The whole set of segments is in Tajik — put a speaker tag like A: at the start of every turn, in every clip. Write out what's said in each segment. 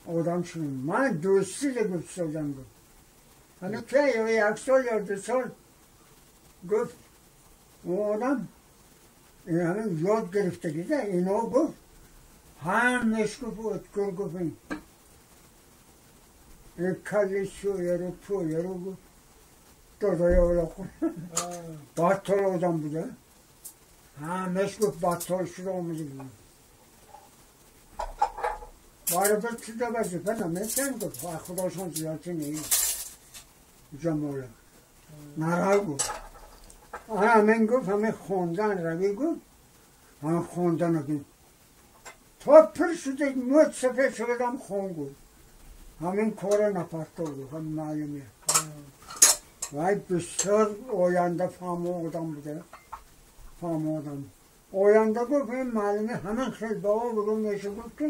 A: одам шудам. Ман дӯстӣ гуфт созам гуфт. Ҳамин ки як сол ё 2 сол гуфт одам ҳамин ёд гирифтагида ино гуфт ҳамеш гуфт откур гуфт ин калли шӯяру пӯяру гуфт додоя олоқу баттол одам буда ҳамеш гуфт баттол шуда омада гуфт. Баробар чида вазифа наметиҳанд гуфт худошон зиёдти нест ҷамола нарав гуфт. Ҳамин гуфт ҳамин хондан равӣ гуфт ҳамин хондан то пир шуда мӯд сафед шудам хон гуфт. Ҳамин кора напартов гуфт ҳамин маълуме. Вай бисёр оянда фаҳмо одам буда фаҳмо одам. Оянда гуфт ин маълуме ҳамин хел ба обрӯ меша гуфт ки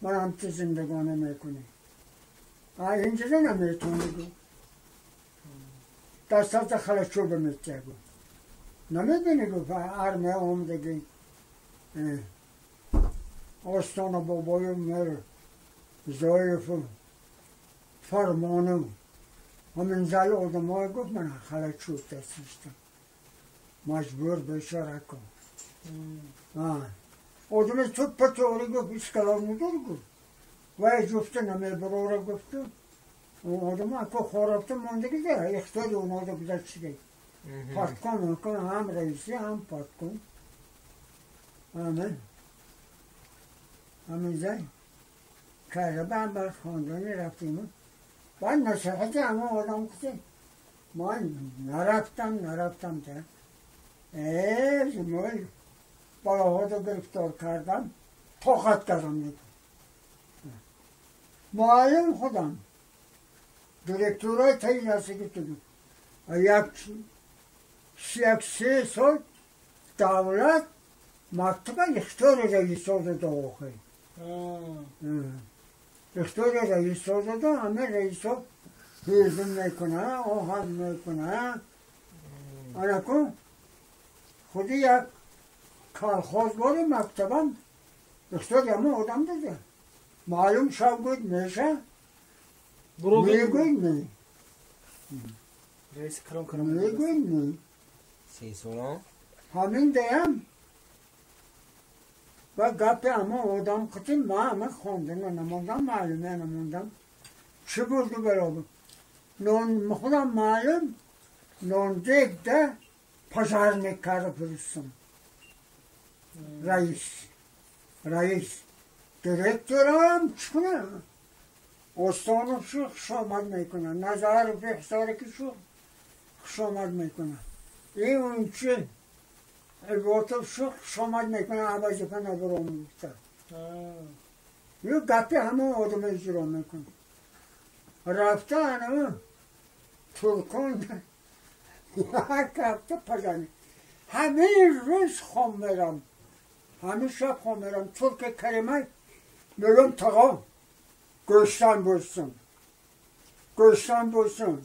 A: ман ҳамчи зиндагонӣ мекунӣ. Инҷида наметавонӣ гуфт. Дастата халачӯба метиҳа гуфт. Намебинӣ гуфт армия омадагӣ Остона бобою Мирзоеву Фармону ҳамин зал одамое гуфт ман халачӯб дастистам. Маҷбур бечора кун. Одами туппа тоғри гуфт искалор мудор гуфт. Вай ҷуфта намебарора гуфту одам ако хорафта мондагида ихтиёри онода гузаштида. Партком мумкин ҳам раиси ҳам партком. Ҳамин ҳамин зай карда баъд хондани рафтем. Баъд насиҳати ҳамон одам кути ман нарафтам та мол балоҳото гирифтор кардам тоқат кардам. Муаллим худам директораи таи расиги ту як 3 сол давлат мактаба ихтиёри раисода дохил. Ихтиёри раисода до ҳама раисо ҳезум мекуна, оҳан мекуна. Анаку худи як колхоз бори мактабам ихтиёри ҳама одам дада. Маълум шав гуд меша мегӯй не. Мегӯй не.
B: 3 сола?
A: Ҳамин даям ва гапи ҳама одам қити ман ҳама хондана намондам, маълуме намондам. Чӣ бурду баробар? Нон худам маълум нондегда пожарник карда фиристам. Раис директорам чӣ кунам? Остонов шу хушомад мекунад, Назаров Ҳисораки шу хушомад мекунад, ин унчи Иботов шу хушомад мекунад, вазифа набаром гуфта. Ю гапи ҳамон одам иҷро мекунад. Рафта ана туркон як ҳафта пажани ҳамин рӯз хом мерам, ҳамин шаб хом мерам. Турки Каримай мегӯям тағо гӯштан бурсун, гӯштан бурсун,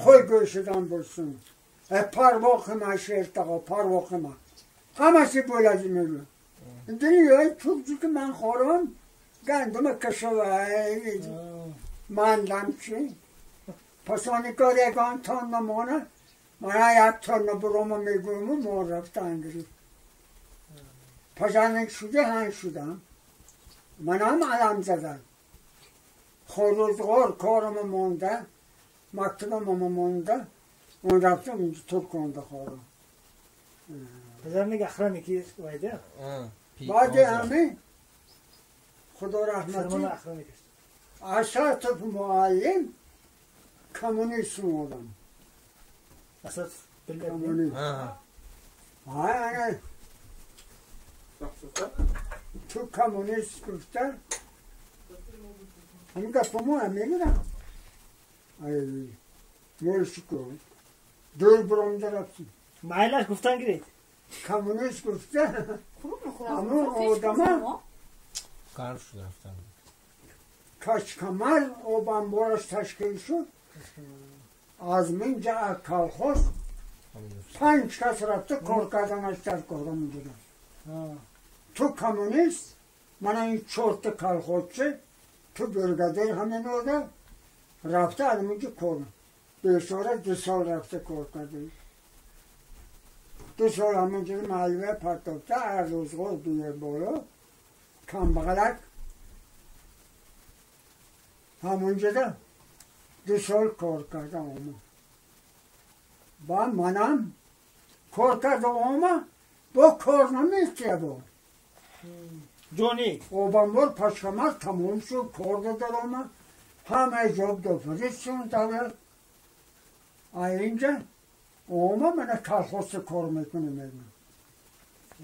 A: хуй гӯшидан бурсун. Парвоқи ман шер тағо, парвоқи ман. Ҳамаси болади мегӯям. Дини ёй турки ки ман хорам гандума кашова мандам чи? Пасони кор ягон тонна мона, мана як тонна бурома мегӯяму мо рафтан гирифт. Пожарник шуда ҳан шудам. Манам алам задам. Рӯзғор корама монда, мактабама монда, он рафтам Турконда хорам.
C: Пожарник охранники вайда?
A: Баъди ҳамин Худо раҳматӣ Асатов муаллим коммунист одам.
C: Асатов
A: коммунист. Ана ту коммунист гуфта ҳамин гапамо мегирам. Ай молшико дур биромда рафтим.
C: Майлаш гуфтан гиред.
A: Коммунист гуфта ҳамон одама
B: гарм шуд рафтан.
A: Кашкамар обанбораш ташкил шуд. Аз минҷа колхоз 5 кас рафта кор карданаш дар корам буда. Ту коммунист من این چهار تا کالخوچه تو برگادر همین اوده رفته آدمی که کار به سال 2 سال رفته کار کرده. 2 سال همونجوری معلومه پرتابته هر روزگار بیه بالا کم بغلک همونجا 2 سال کار کردم آما با منم کار کردم آما با کار نمیشه با
C: جونی
A: اوبامور پشکمر تموم شد کار در آما همه جاب دو فرستون داره اینجا اوما من کالخوست کار میکنه میگم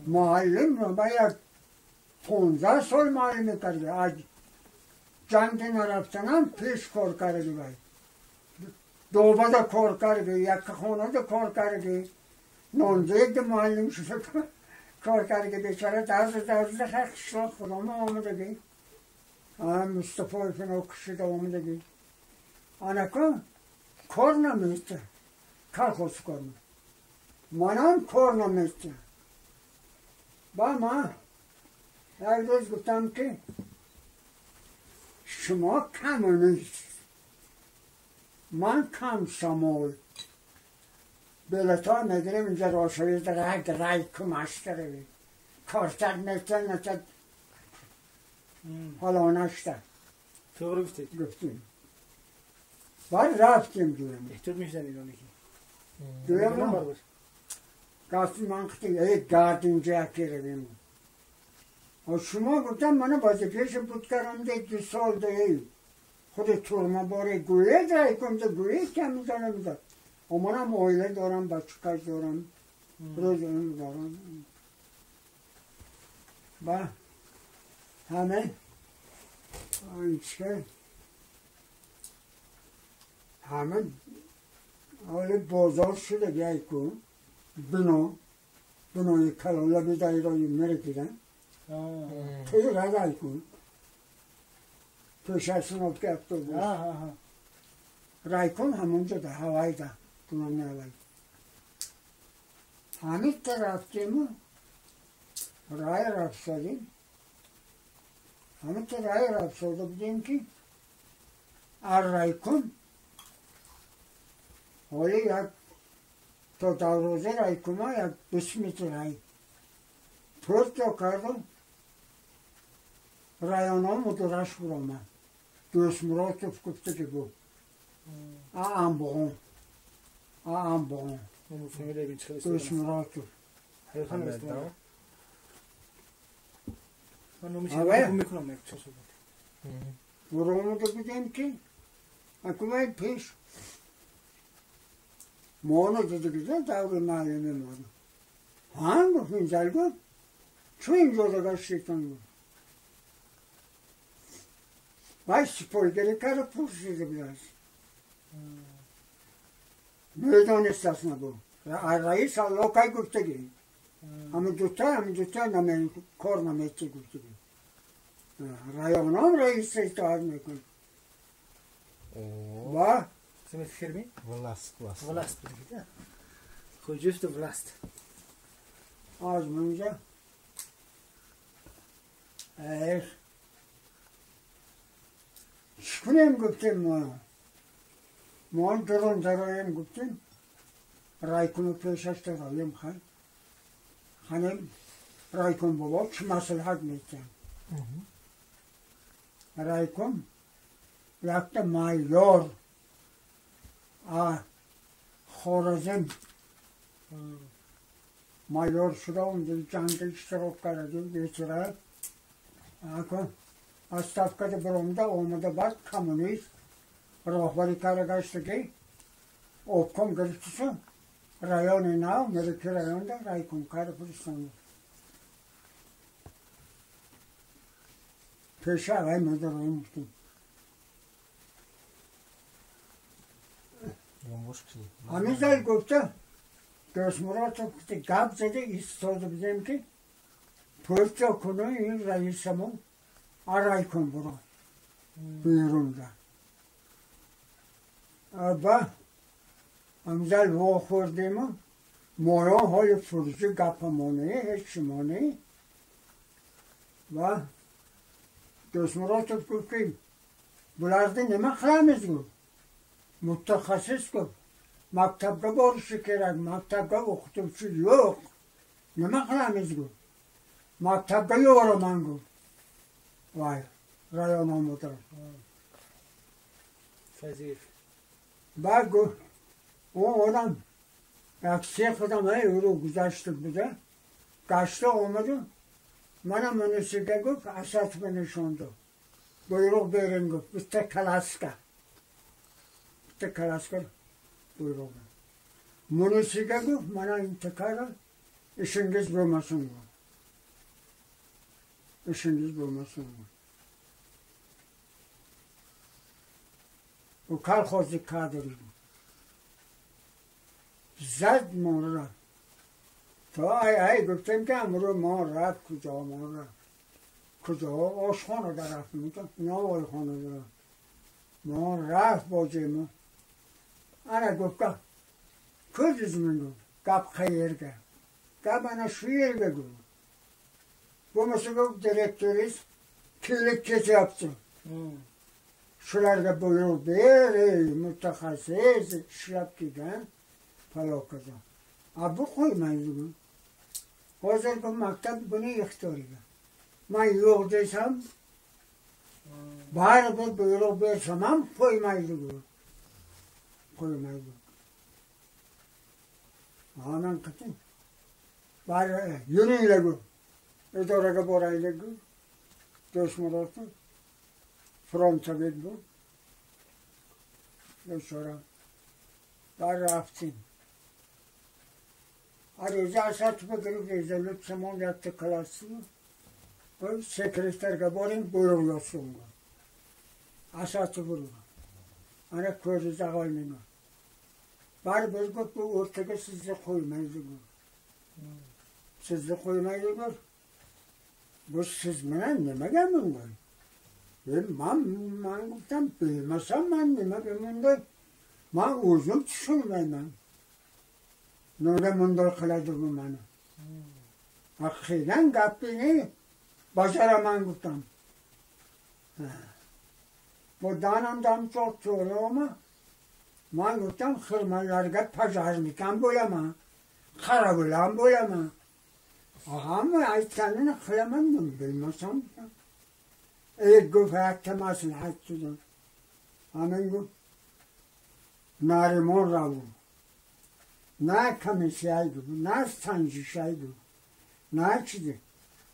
A: معلم باید 15 سال معلم کرده از جنگ نرفتنم پیش کار کرده باید دوباره کار کرده یک خانه ده کار کرده نانزید معلم شده کار کرده بیچاره درز درز خشلا خدا ما آمدگی مصطفی فنا کشیده آمدگی آنکا کار نمیشه کار کار منم کار نمیشه با ما یک روز گفتم که شما کمونیست من کم سمول بلتا میگیریم اینجا راشوی رگ رای کمش داره کارتر نتن نتن حالا نشته
C: تو گفتید
A: گفتیم بعد رفتیم دویم
C: احتیاط میشدن ایرانی که
A: دویم گفتیم من خطی ای گارد اینجا یکی رویم و شما گفتم من بازی پیش بود کردم ده 2 سال ده خود تورما باره گویه درای کنم ده گویه کم میزنم میزنم و منم عائله دارم بچه کش دارم روز این دارم با همه اینچه همه حال بازار شده یکو بنا بنای کلان لبی دایرای مرکیدن توی رد کن پیش از که افتا رای کن همونجا ده هوای ده تمام هوای همین رفتیم رای رفت همین رای رفت بودیم که رای کن حالی یک تا دروازه رای کن یک 20 متر رای پرت کردم رایانا مدرش برآمد دوست مراتب گفته که گفت ام بغون ام بغون دوست مراتب
C: من میکنم
A: برآمده بودیم که اکوای پیش مانو دیده که دور معلمه مانو هم گفت اینجا گفت چون اینجا رو گشتیتون گفت وای سپرگری کرد پرسیده بود میدانست اصلا بود رئیس الله کی گفتگی همه دوتا همه دوتا نمی کار نمیتی گفتگی رایانام رئیس اطاعت میکن و
C: سمت خرمی؟
B: Власт, власт.
C: Власт بودی خب власт
A: از منجا ایخ چکنیم گفتیم ما ما درون درایم گفتیم رایکونو پیشش درایم خان خانم رایکون بابا چه مصلحت میتن رایکون якта майор а Хоразм майор шуда онҷо ҷанг иштирок карда бечора ако отставкада биромада омада баъд коммунист роҳбарӣ карда гашта ки обком гирифтису райони нав Мерики районда райком карда фиристонда пеша авай медароим гуфтем. ҳамин зал гуфта Дӯстмуродов гуфта гап зада истода будем ки пурчо куну ин раисамо райком буро берунда ба ҳамзал вохӯрдему моё ҳоли фурӯши гапамоне ҳечимоне ва Do'stmurodov гуфт, ки bularni nima qilamiz гуфт. Mutaxassis гуфт. Maktabga borishi kerak, maktabga o'qituvchi yo'q. Nima qilamiz гуфт. Maktabga yuboraman гуфт. Voy, rayon mudir.
C: Fayziyev.
A: Баъд гуфт, о одам як сех одам ӯро гузашта буда, гашта омаду мана мунисига гуфт, Асатова нишон дод. Buyruq bering гуфт, bitta kalaska. Bitta kalaska buyruq. Munisiga гуфт, mana intikara ishingiz bo'lmasin гуфт. Ishingiz bo'lmasin гуфт. Bu kolxozni kadri. Зад мо рафт. То ай ай гуфтем ки амрӯ мо рафт куҷо мо рафт. Куҷо ошхона рафт мегуфтам, на ойхона рафт. Мо рафт бо мо. Ана гуфт ko'rdingizmi гуфт, gap qayerga? Gap ana shu yerga гуфт. Bo'lmasa гуфт, direktoringiz kelib ketyapti. Shularga buyruq ber, ey mutaxassis ishlab kelgan falokatda. A bu qo'ymaydi bu. Hozir bu maktab buni ixtiyoriga. Man yo'q desam, baribir buyruq bersam ham qo'ymaydi bu. Qo'ymaydi. Aman qiting. Bari yuringlar bu. Idoraga boraylik bu. Do'stmurodov frontovet bu. Bechora. Bari рафтем. Ариза Асатова гирифт, резолютсиямон якта класси буд. Секретарга борем buyruq yozsin гуфт. Асатова ана ko'zi ag'oyni. Baribir гуфт, bu o'rtaga sizni qo'ymaydi гуфт. Sizni qo'ymaydi гуфт. Bu siz bilan nimaga bunday? Man guftam, bilmasam man nimaga bunday? Man o'zim tushunmayman. Nega bunday qiladi bu mani? Qilgan gapini bajaraman guftam. Bu danamdan çok to'g'rimi? Man guftam xirmonlarga pajarnikan bo'laman, qarovul ham bo'laman. Hamma aytganini qilaman, bilmasam. Гуфт, якта маслиҳат шудам. Ҳамин гуфт, Наримон раву. На комиссияй гуфт, на санҷишай гуфт, на чизе.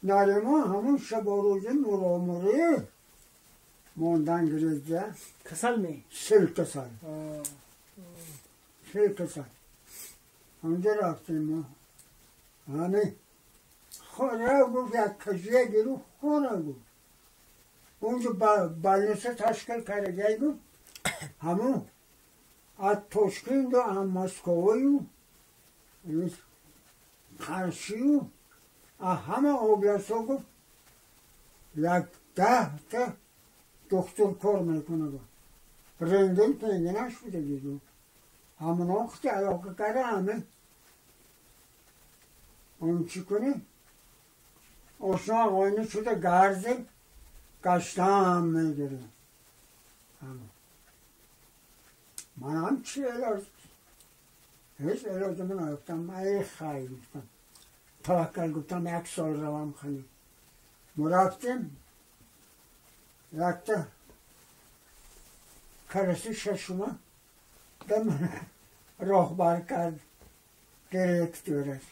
A: Наримон ҳамун шаборӯзи муромурӣ мондан гирифта.
C: Касал ми?
A: Сил касал. Сил касал. Ҳамҷо рафтем мо. Ҳамин хора гуфт, як кажия гирифт, хора гуфт. Унҷо больница ташкил карда гуфт, ҳамун аз Тошкенду аз Москвою Қаршию аз ҳама областҳо гуфт як 10 та духтур кор мекунад гуфт. Рентген пенгенаш шудаги гуфт. Ҳамуно хути алоқа карда ҳамин он чӣ кунем? Ошно ағоини шуда гарзе гаштам мегирем. Ман ҳам чи элоҷ? Ҳеҷ элоҷ наёфтам. Ай хайр гуфтам. Таваккал гуфтам, як сол равам хани. Мо рафтем, якта каласи шашума дам роҳбар кард директораш.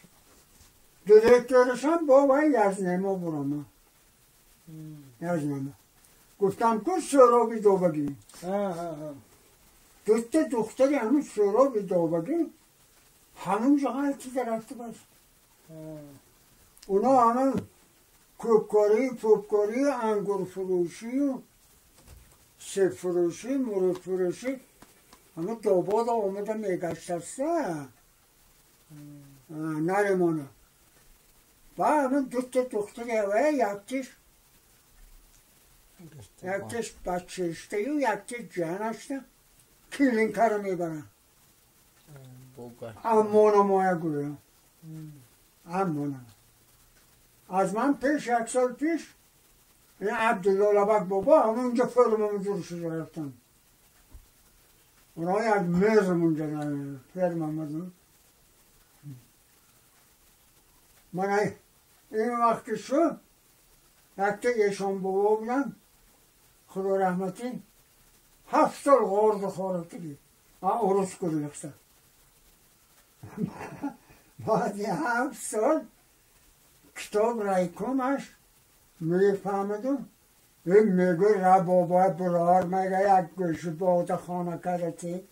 A: Директорашам бо вай язнемо бурома. Язнемо. Гуфтам ку Сӯроби Добагӣ. Дута духтари ҳамун Сӯроби Добагӣ ҳамунҷо ғалтида рафта бас. Уно ҳамун кӯбкорӣ, пӯбкорӣ, ангурфурӯшию себфурӯшӣ, мурудфурӯшӣ ҳамун Добода омада мегаштаста Наримона. Ба ҳамун дута духтари ҳавая яктиш бачаиштаю, яктиш ҷанашта килинкаро мебаранд. Аммона моя гӯям. Аммона. Аз ман пеш як сол пеш این عبدالله بابا همونجا فرممون جور شده رفتن. اونها یک مرزمون جنن فرممون. من این وقت شد یک تا ایشان بابا بودن خدا رحمتی 7 سال غارد خارجی عروس گرفته. بعد 7 سال کتاب رایکومش میفهمدم این میگه را بابا برار میگه یک گوش باده خانه کرده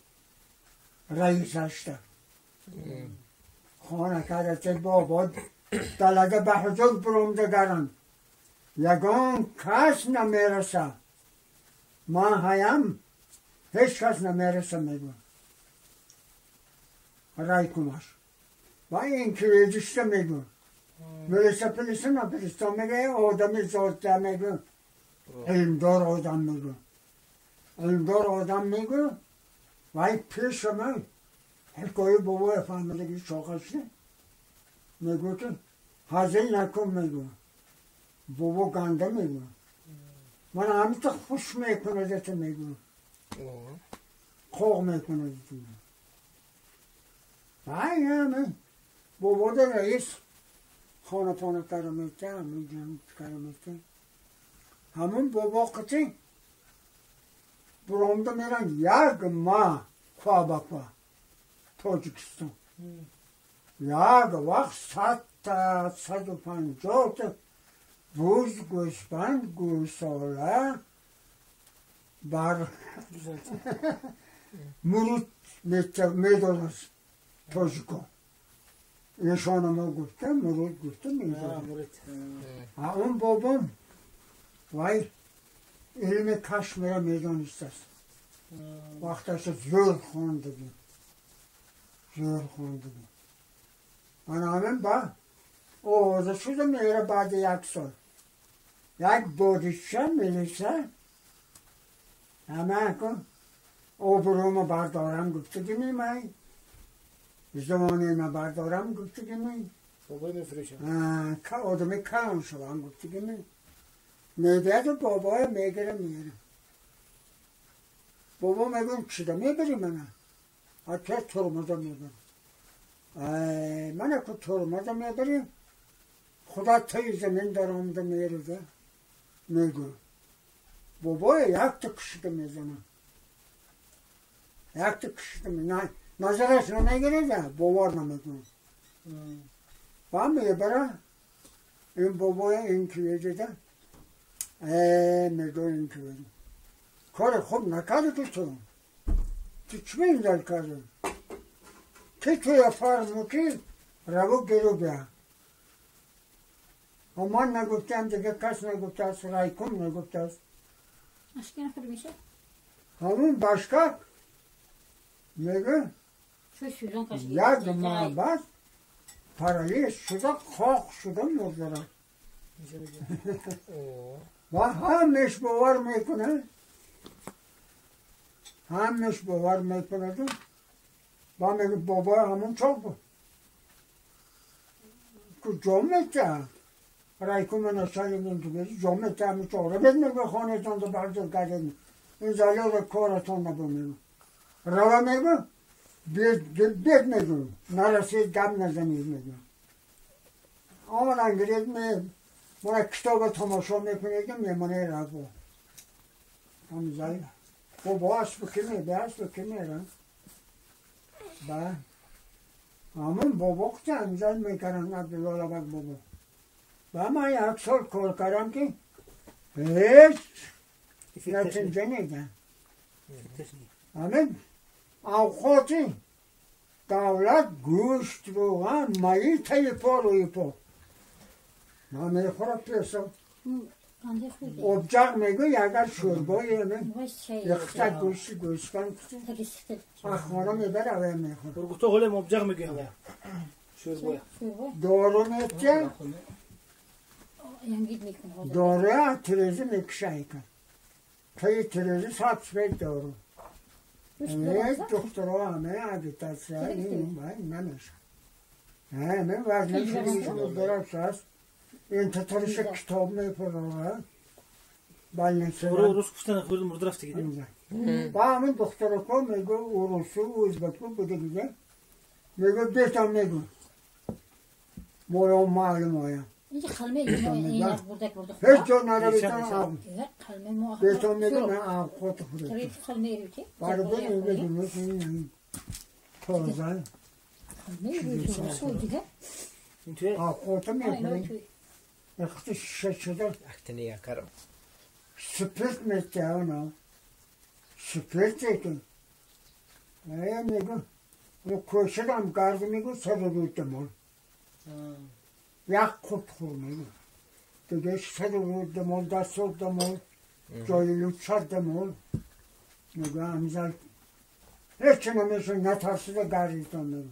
A: رئیس هشته خانه کرده بابا دلده به حضور برمده گرن یگان کس نمیرسه من هیم هیچ کس نمیرسه میگه رایکومش و این که میگه میرسه پلیسه نپلیسه میگه آدمی زاده میگه علمدار آدم میگه علمدار آدم میگه و این پیش من حکایه بابا فهمیدگی شاخشه میگه که هزل نکن میگه بابا گنده میگه من همیشه خوش میکنه زده میگه خوغ میکنه زده وای همه بابا ده رئیس خانه پانه کرمته همون جمع کرمته همون بابا قطعی برامده میرن یک ماه kwa با kwa تاجیکستان یک وقت 100 تا 150 تا بز گوسفند گوساله بر مرود میدادست تاجیکا ایشان ما گفته مرود گفته میدادست اون بابام وای علم کشمیر میدانست است وقتش زور خوانده بود زور خوانده بود من همین با آوازه شده میره بعد 1 سال یک بادشه میرسه همه کن آبرومو بردارم گفته که میمای زمانه ما بردارم گفته که می
C: بابای میفروشم
A: که آدم کلان شدم گفته که می میده و بابای میگیره میره بابا میگم چیده میبری منه حتی ترمزه میبرم من که ترمزه میبریم خدا تای زمین در آمده میرده میگه بابای یک تا کشیده میزنه یک تا کشیده میزنه نظرش نمیگیره ده باور نمیکنه و میبره این بابای این که ده میگه این که بده کار خوب نکردی تو تو چی میدل کردی که توی فرمو که رو گرو بیا و من نگفتم دیگه کس نگفته است رایکم نگفته است
D: میشه؟
A: همون باشکاک میگه یک ماه بعد پارالیز شده خاک شده مرده و همش باور میکنه همش باور میکنه و میگه بابا همون چاق بود که جامعه رایکوم نشانی من تو بری جامعه همون چاق رو بد میگه خانه تان تو برزور کرده این زلیل کارتان نبو میگه رو میگه بید میگه نرسید گم نزنید میگه آمد انگریز می من کتاب تماشا میکنه که میمانه رو هم زلیل بابا اسب که می به اسب که میرن با همون بابا که انزل میکردن عبدالله بابا و من 1 سال کار کردم که هیچ نتیجه نیدم همین اوقاتی دولت گوشت روغن مایی تایی پا روی پا من میخورم پیسم آبجاق میگه اگر شوربای من یخته گوشت گوشتن خانه میبره اوه میخوره
C: گفته حالا آبجاق میگه اوه شوربای
A: دارو میته دارو ترزی میکشه ایکن تایی ترزی سبس بید دارو دکترها همه عدتاسیا این نمیشه همه وزنش برعکس است این تطورش کتاب میپراره بالنسبه
C: روز گفتن خود مرد رفت دیگه.
A: با همین دخترکو میگه اروسو ازبکو بوده دیگه. میگه بیتم میگه. مویا معلوم آیا.
D: اینجا خلمه اینا بردک برده.
A: هیچ جا نرویتم.
D: خلمه ما.
A: بیتم میگه من آب خود خورد.
D: خلمه رو که.
A: بعد میگه تازه.
D: خلمه رو دیگه.
A: آب خودم میگه. وقتی شده.
B: اختنی کارم.
A: سپرت می‌تونه. سپرت که. نه میگه. او کوشدم گرد میگه سر یک خود خور میگه. دیگه سر دمال دست دمال جای لوچ دمال میگه امزل هیچ نمیشه نترسیده گردیدم میگه.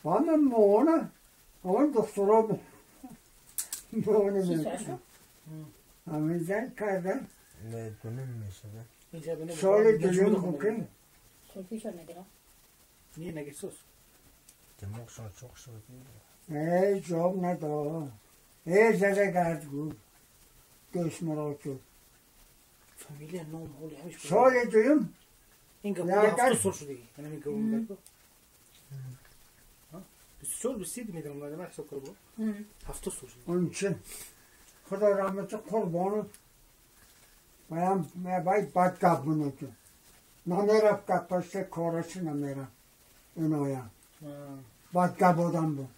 A: من مونه اون دکترا مونه میگه. امزل کرده.
B: نه دونم میشه.
A: سال دوم خوکه.
C: نه نگه سوس.
B: دماغشون چوق شد.
A: ای جواب نداد. ای زده گرد گفت. دوست مراد شد.
C: فامیلی نام حالی همیشه.
A: سال دوم.
C: این گپ 70 سال شده. من این گپ 24 23 میدونم من حساب کردم. 70 سال شده.
A: اون چه؟ خدا رحمت قربانت. بایم باید بد گپ بونه که. نمیرفت گپ پشت کارش نمیرفت. اینایا. بد گپ آدم بود.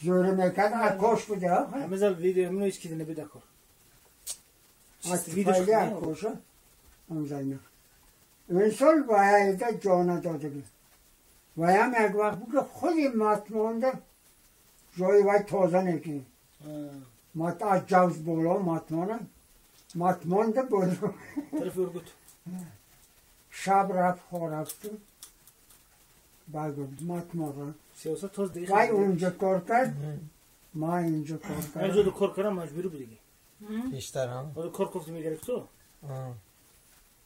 A: زور میکرد عکاش بوده.
C: مثلا ویدیو منو هیچ کی نبوده کار.
A: ویدیو عکاش اون زنه. این سال باید جان داده بود. و هم یک وقت بود که خودی مات مانده جای وای تازه نکی. مات از جوز بالا مات مانده. مات مانده بود.
C: طرف ارگوت.
A: شب رفت خورفت. بعد مات مانده.
C: سیاست تاز دیگه.
A: وای اونجا کار کرد. ما اینجا کار کرد.
C: من کار کردم مجبور بود دیگه.
B: بیشتر هم.
C: آره کار گفت میگرفت تو.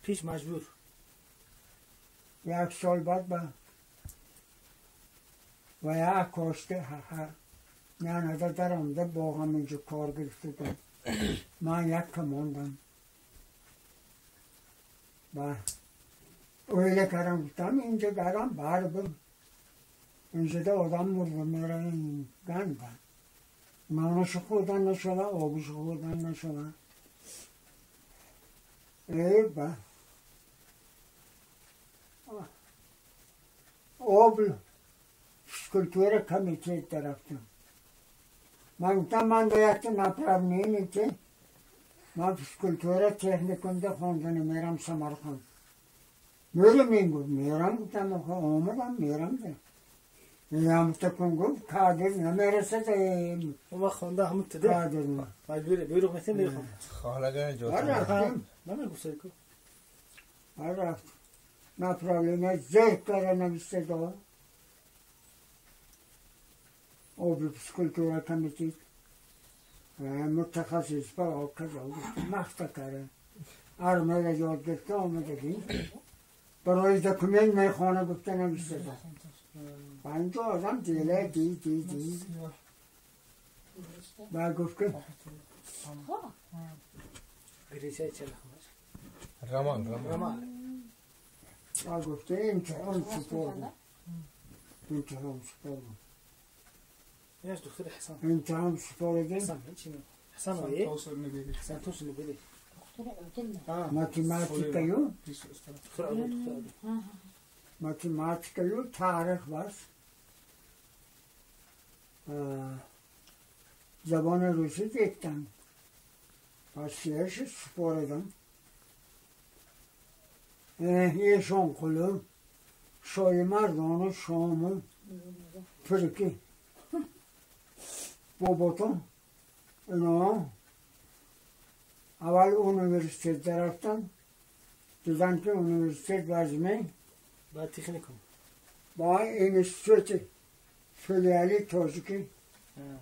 C: پیش مجبور.
A: یک سال بعد با و یا کاشته ها نه نه درآمده باغم اینجا کار گرفته بود. من یک ماندم. با اوله کردم گفتم اینجا درم بر بود. اینجا آدم مرده میره این گنده. نانش خوردن نشده، آبش خوردن نشده. ای با آب فیزکولتور کمیته طرفتم. من گفتم من باید направление که من فیزکولتور تکنیکم خوندن میرم سمرقند. میرم این گفت میرم گفتم آمدم میرم ده. میرم تکون گفت کادر نمیرسه ده.
C: اون وقت خونده همون تده.
A: کادر نه.
C: مجبوره بیروق مثل میرم.
B: خاله جوت.
A: رفتم.
C: نه گفت کو.
A: رفت. направление زیر کار نوشته داد. آب فیزکولتور کمیته متخصص با کجا مخت کرده. ارمه یاد گرفته آمده برای دکومنت میخوانه گفته نوشته داد. پنج آدم دیله دی دی دی. بعد گفت که
B: رمان رمان.
A: بعد گفته امتحان سپردم. امتحان سپردم.
C: یاش دکتر حسن.
A: امتحان سپردم.
C: حسن چی؟ حسن ویه؟ حسن توصل بده.
A: ماتماتیکایو. ماتماتیکایو تاریخ بس. زبان روسی دیدم. پس یهش سپردم. یه شانقلو شای مردان شامو فرکی باباتون اینا اول اونیورسیته رفتن دیدن که اونیورسیته وزمه
C: بعد تکنیکم
A: با اینستیتوت فلیالی تاجیکی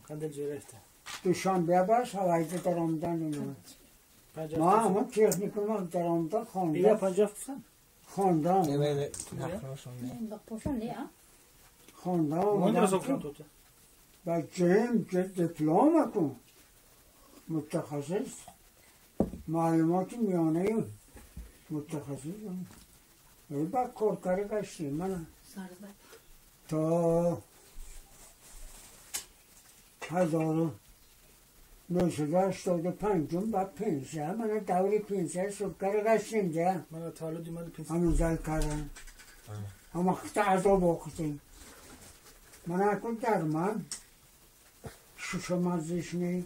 C: قندل جرفته
A: دوشنبه باش هوایده درآمدن اینا ما همون تکنیکم درآمدن خواندم
C: 50 گفتم
A: خواندم خواندم بچه‌م که دیپلم کن متخصص معلومات میانه متخصص ای با کار کاری گشتیم من تا 1985 با پنسه من دوری پنسه سکر گشتیم ده
C: من تولد من پنسه
A: همون زل کردن همه خط عذاب آختیم من اکن در من شوش مزش نی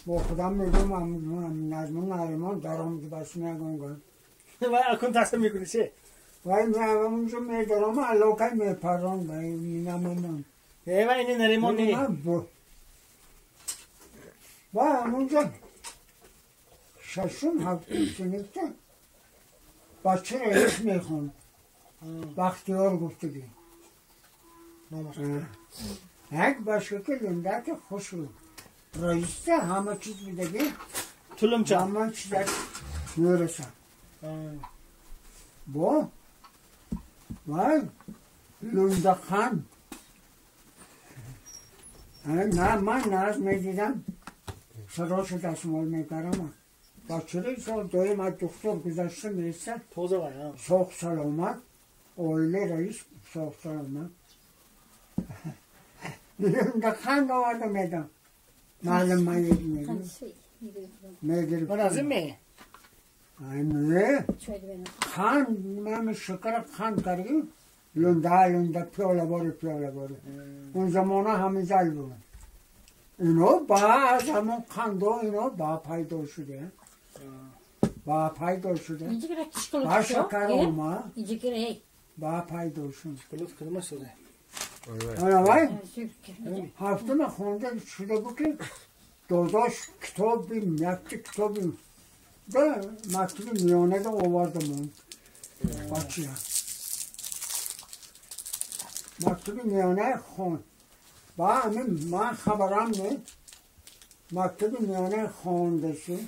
A: با خودم میگم نظم نریمان درام بس نگم
C: و اکن تصمیم میکنی چه؟
A: وای من اونجا میدارم علاقه میپرم و اینم
C: ای و این نریمان نی
A: و همونجا ششم هفتم سنفته بچه رئیس میخوند بختیار گفتگی یک بچه که لنده که خوش رو رئیسه همه چیز میدگی
C: طولم
A: همه چیز میرسن با وای لنده خان نه من ناز میدیدم صداشو دستمال میکردم بچه رئیس دایم از دکتر گذشته میرسه ساخت سلامت آیله رئیس ساخت سلامت لنده خند آورده میدم معلم من میگیرم
C: من از این می؟
A: نه خند من شکر خند کردیم لنده لنده پیاله باره پیاله باره اون زمانه همه زل بود اینا با از همون خنده اینا با پیدا شده با پیدا شده با شکر اومد با پیدا شده آره هفتم خونده شده بود که داداش کتابی یک کتابی ده مکتب میانه ده آوردم اون بچه مکتب میانه خون با همین من خبرم نه مکتب میانه خونده شد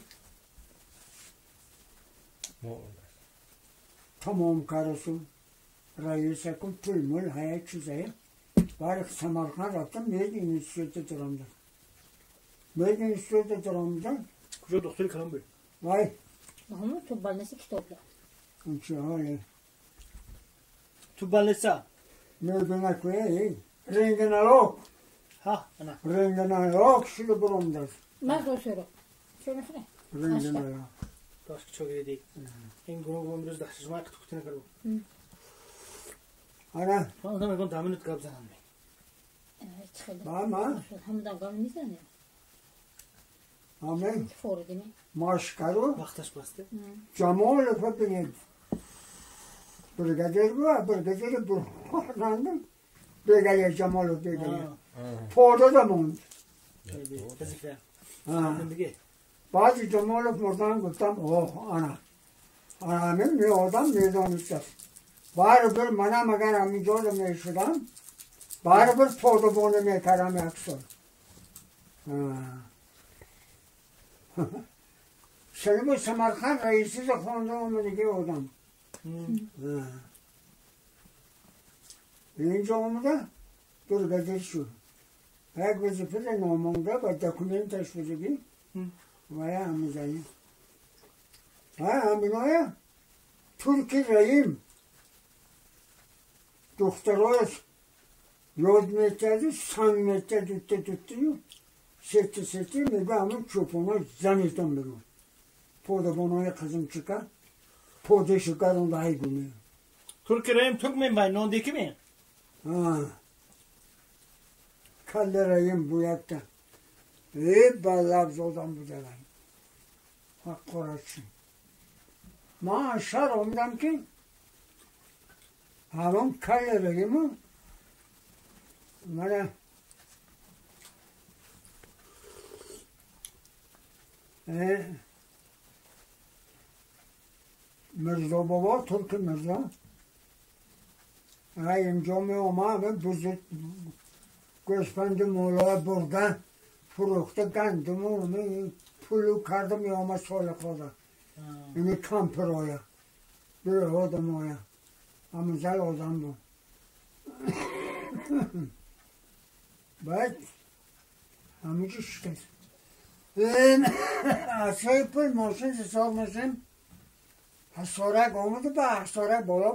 A: تمام کرده شد رئیس کن پول مول هر چیزه برای سمرقند رفتم مید اینستیتوت درآمدم مید اینستیتوت درآمدم
C: کجا دکتر کلام بود
A: وای
D: همون تو بالنسی کتاب
A: اون چه حاله
C: تو بالنسا
A: میدونه که رنگناروک
C: ها انا
A: رنگناروک شده برآمدم
D: من دوست چه میخوای
A: رنگناروک
C: داشت چه گریدی این گروه امروز داشت ما کتاب نکردم
A: آره
C: من میگم دامنت گپ زنم
A: با ما
D: هم دام میزنه
A: آمین ماشکارو
C: وقتش بسته
A: جمال ببینید برگدر بود برگدر برگدر برگدر جمال برگدر پاده دموند بعد جمال مردان گفتم اوه آنا آنا می آدم میدانست بار بر منم اگر همینجا می شدم بار بر پادبانه میکردم یک سال سلیم سمرقند رئیسی خونده آمده آدم اینجا آمده برگدر شد یک وظیفه نامانده و دکومنتش بودگی و یا همیزنی همینای ترکی رئیم دخترایش یاد میکردی سنگ میکردی دوته ستی ستی میگه همون چوپانای زنیتون بگو پادبانای قزم چکا پاده شکر اون دهی گونه
C: ترکی رئیم ترک من بای نان دیکی من
A: کل رئیم باید تا ای بلب زادم بوده حق قرچی ما شهر آمدم که همون کل رئیمو من مرزا بابا ترک مرزا اینجا می آمد بزرگ گوسفند مولا بردن فروخته گندم و پولو کرده می آمد سال خدا اینه کمپر آیا بره آدم آیا همون زل آدم بود Баъд ҳамуҷо шикаст. Асои пул мошин сисор мошин ҳасорак омаду ба ҳасорак боло.